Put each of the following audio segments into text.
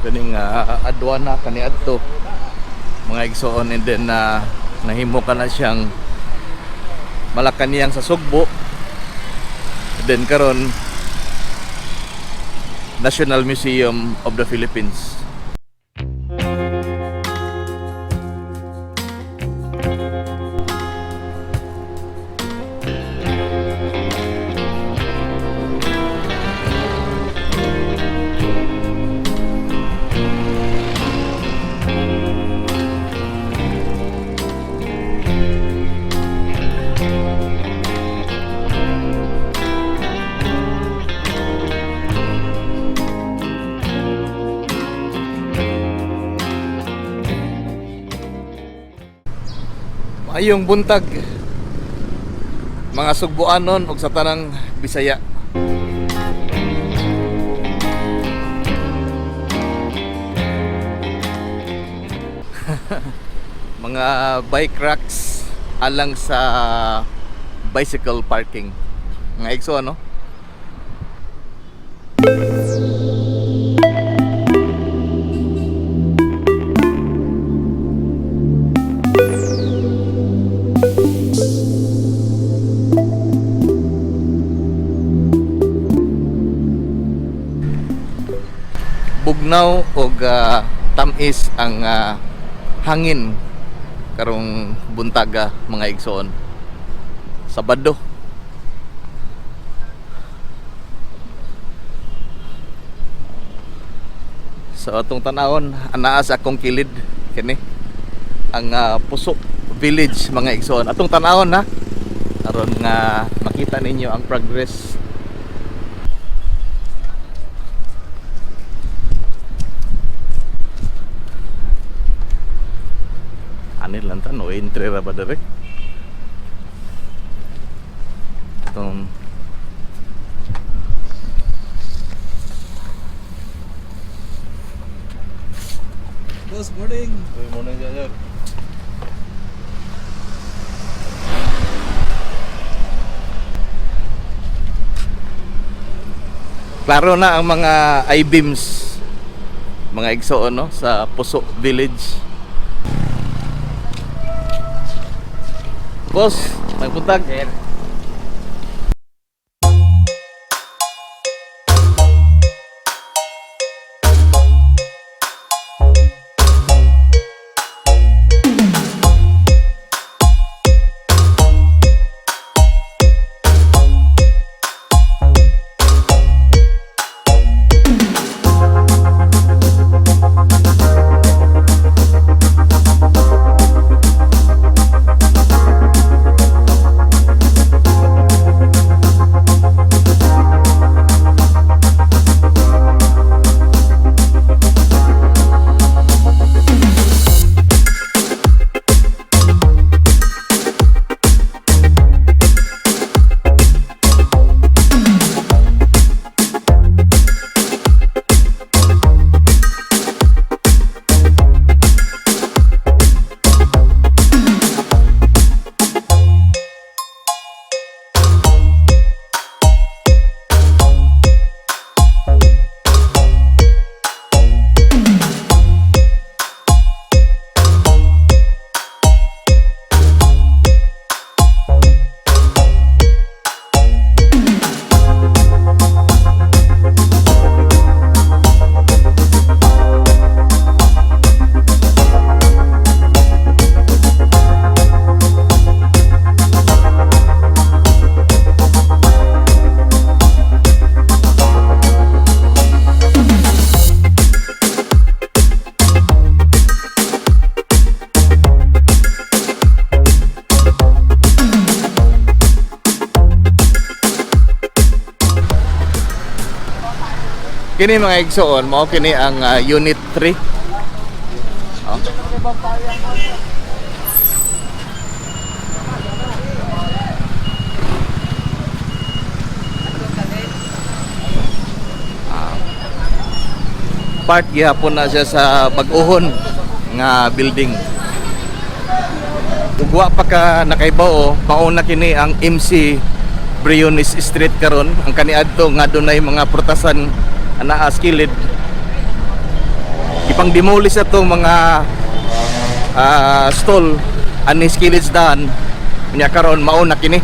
Kining adwana kaniadto, mga igsoon, and then nahimo ka na siyang Malacañang sa Sugbo. And then karon, National Museum of the Philippines. Maayong buntag, mga Sugbuanon ug sa tanang Bisaya. Mga bike racks alang sa bicycle parking. Mga igsoon, ano? Bugnaw og tamis ang hangin karong buntaga, mga igsoon. Sabado. Sa atong tanawon, anaa sa akong kilid kini ang Puso Village, mga igsoon. Atong tanawon na aron nga makita ninyo ang progress. Ani lang ta, no entry ra ba dire? Itong Boss, morning. Good morning, sir. Klaro na ang mga I-beams, mga igsoon, no, sa Puso Village. Boss, magbuntag. Sir. Kini, mga igsoon, mao kini ang Unit 3. Oh. Part gihapon na siya sa bag-ohon nga building. Ug wa pa ka nakaibaw, mauna kini ang MC Briones Street karon, ang kaniadto nga dunay mga prutasan anaa sa kilid. Ipang demolish na tong mga stall anis kilid daan. Unya karon mao na kini.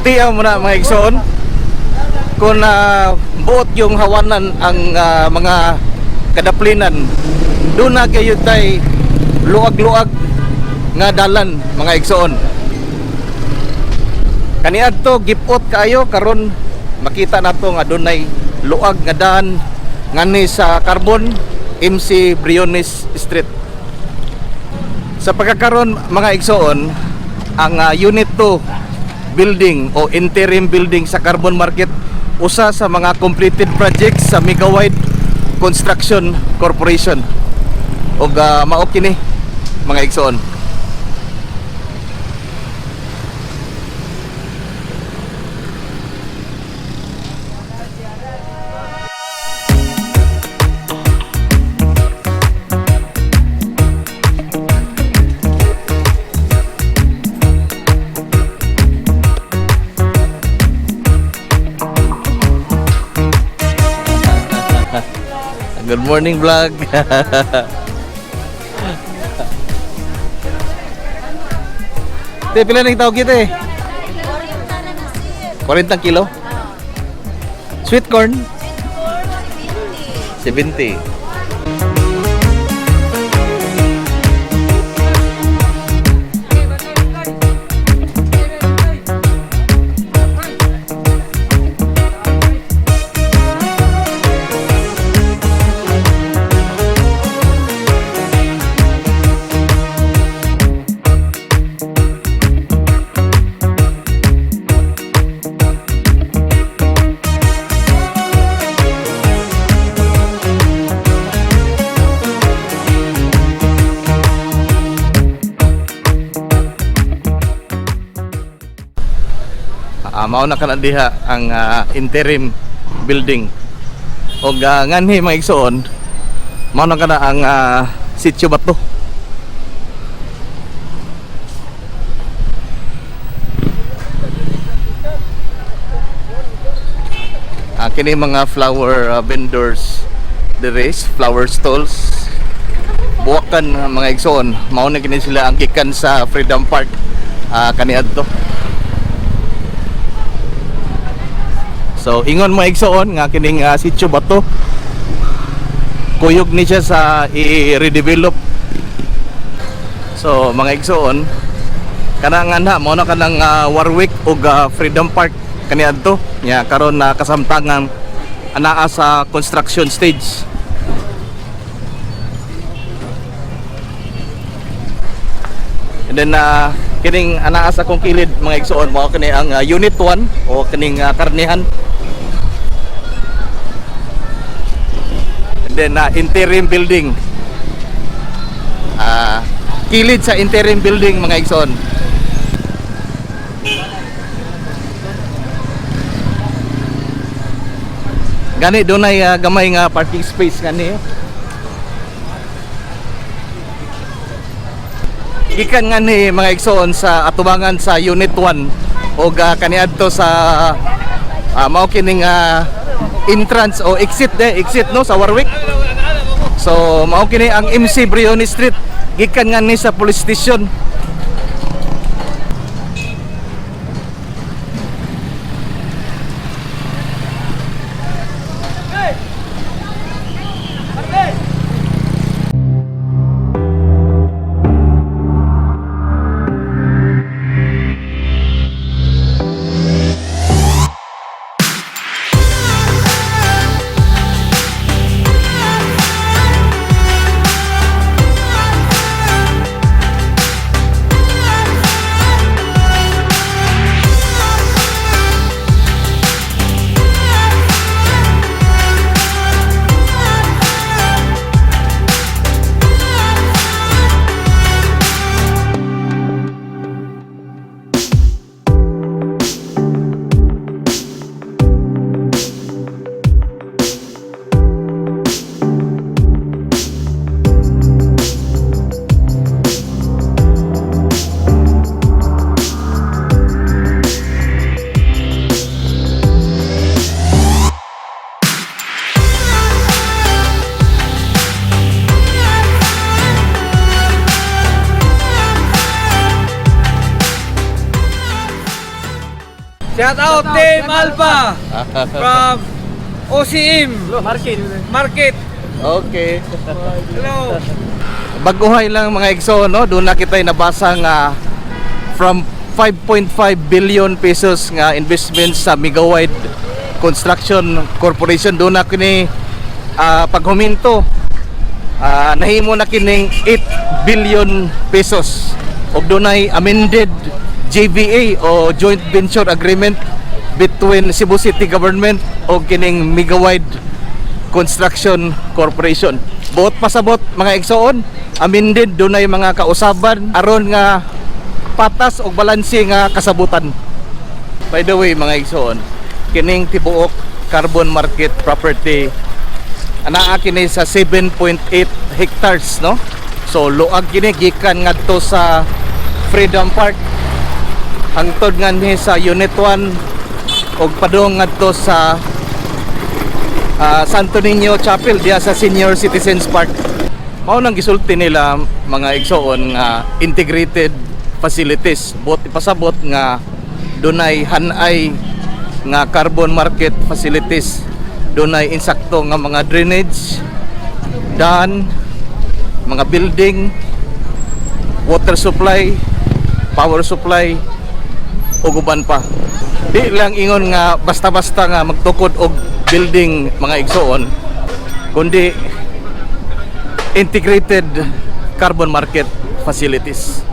Tiyaw mo na, mga igsoon, kung buot yung hawanan ang mga kadaplinan, doon na kayo tay luag-luag nga dalan, mga igsoon. Kaniadto gipot kaayo, karon makita nato nga dunay luag nga daan ngani sa Carbon, MC Briones Street. Sa pagkakaron, mga igsoon, ang Unit 2 building o interim building sa Carbon Market, usa sa mga completed projects sa Megawide Construction Corporation. Og mao kini, mga igsoon. Good morning, vlog. Te, pila nang tawag kita eh? 40 kilo? Sweet corn? 70. Mao na kana diha ang interim building. Og nganhi, mga igsoon, mao na kana ang Sitio Bato. Kini mga flower vendors diri, flower stalls. Buwakan, mga igsoon, mao na kini sila ang gikan sa Freedom Park kaniadto. So ingon, mga igsoon, nga kining Sitio Bato, kuyog ni siya sa i-redevelop. So mga igsoon, kanang ana mao na kanang Warwick ug Freedom Park kaniadto nya karon na kasamtangan anaa sa construction stage. And then kining anaa sa akong kilid, mga igsoon, mao kini ang Unit 1 o kining karnihan. And then interim building. Kilid sa interim building, mga igsoon. Gani dunay gamay nga parking space gani. Gikan nga ni, mga igsoon, sa atubangan sa Unit 1 o kaniadto sa mao kining entrance o exit de exit no sa Warwick. So mao kini ang MC Briones Street gikan nga ni sa police station. Shout out Team Alpha from OCM Market. Market. Okay. Hello. Baguhay lang, mga igsoon, no? Doon na kita'y nabasa nga from 5.5 billion pesos nga investment sa Megawide Construction Corporation, doon na kini paghuminto, nahimo na kining 8 billion pesos ug dunay amended JVA o joint venture agreement between Cebu City Government o kining Megawide Construction Corporation. Buot pasabot, mga igsoon, amended, dunay mga kausaban aron nga patas og balanse nga kasabutan. By the way, mga igsoon, kining tibuok carbon market property anaa kini sa 7.8 hectares, no? So luag kini gikan ngadto sa Freedom Park hangtod nganhi sa Unit 1 ug padung ngadto sa Santo Niño Chapel diya sa Senior Citizens Park. Mao nang gisulti nila, mga igsoon, nga integrated facilities. Buot ipasabot nga dunay hanay nga carbon market facilities, dunay insakto nga mga drainage, daan, mga building, water supply, power supply ug uban pa. Di lang ingon nga basta-basta nga magtukod og building, mga igsoon, kundi integrated carbon market facilities.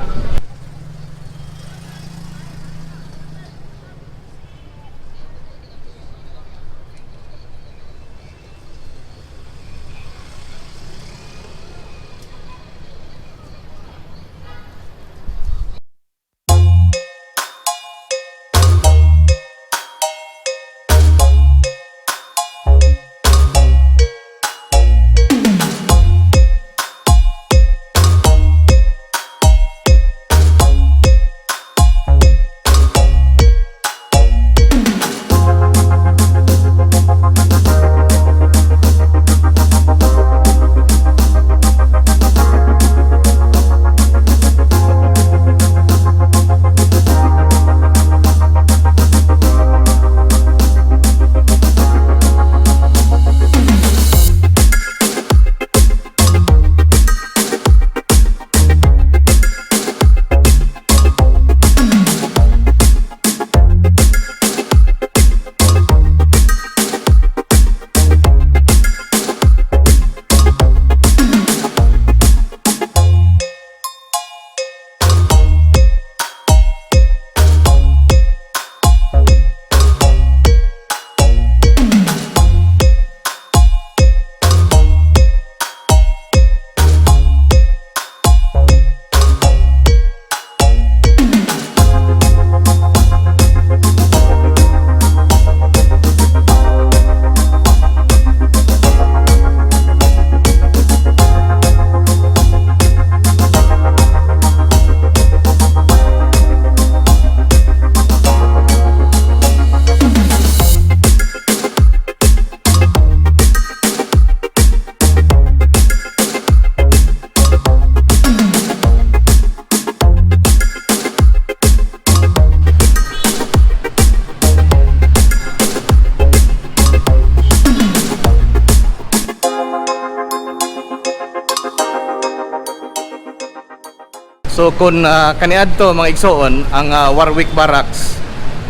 So kung kaniadto, mga igsoon, ang Warwick Barracks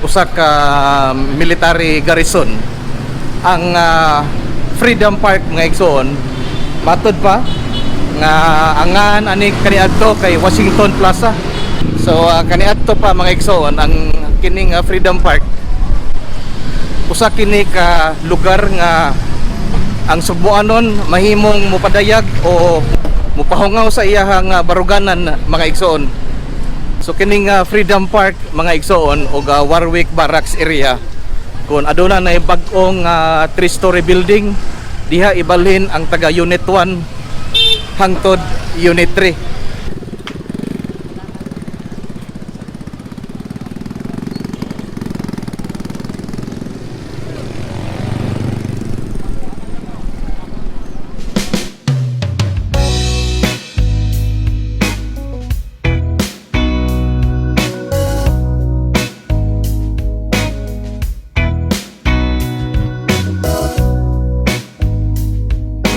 usa ka military garrison. Ang Freedom Park, mga igsoon, matod pa nga angan ani kaniadto kay Washington Plaza. So kaniadto pa, mga igsoon, ang kining Freedom Park usa kini ka lugar nga ang Sugbuanon mahimong mupadayag o mupahungaw sa iyahang baruganan, mga igsoon. So kining Freedom Park, mga igsoon, o Warwick Barracks area, kung aduna na bag-ong three-story building diha, ibalhin ang taga Unit 1 hangtod Unit 3.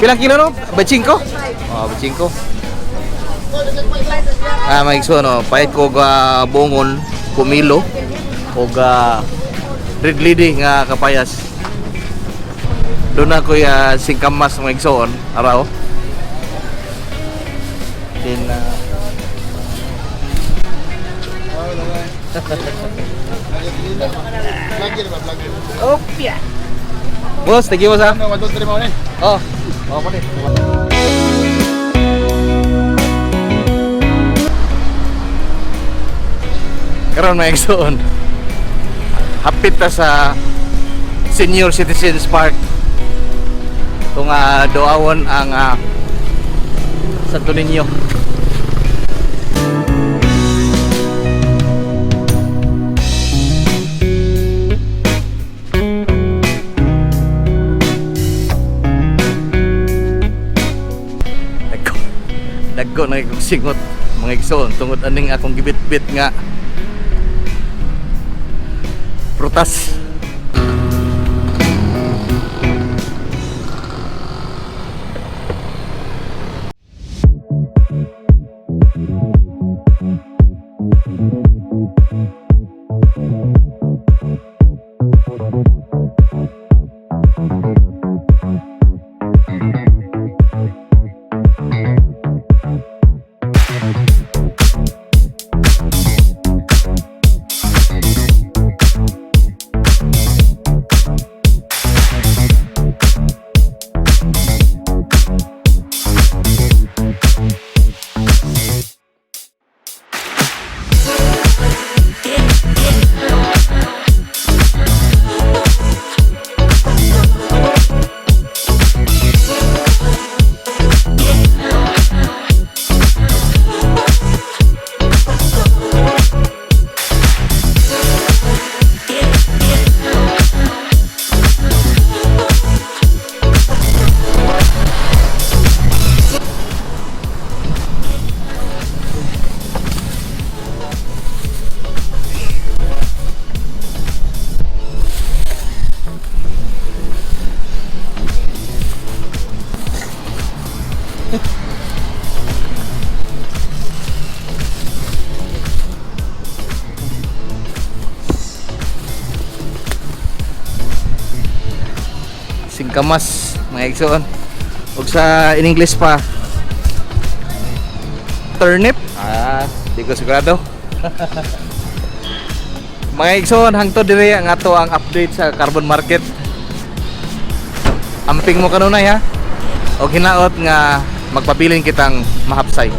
Pilang kilo no? 25? Oh, 25. Ah, mga igsoon, no? Pahit ko ga bungon, kumilo, o ga red lady nga kapayas. Doon na ko ya singkamas mga igsoon, araw. Then, Opya. Boss, thank you, boss ha. Ano, 1, 2, 3 mo ni. Oh, oh, pati. Karon mga igsoon. Hapit ta sa Senior Citizens Park. Tung doawon ang Santo Niño. Dagko. Dagko na kong singot mga igsoon tungod aning akong gibitbit nga prutas. Singkamas mga igsoon. Ug sa in English pa, turnip. Ah, di ko sigurado. Mga igsoon, hangtod diri ang ato ang update sa carbon market. Amping mo kanunay ha. Og hinaot nga magpabilin kitang mahapsay.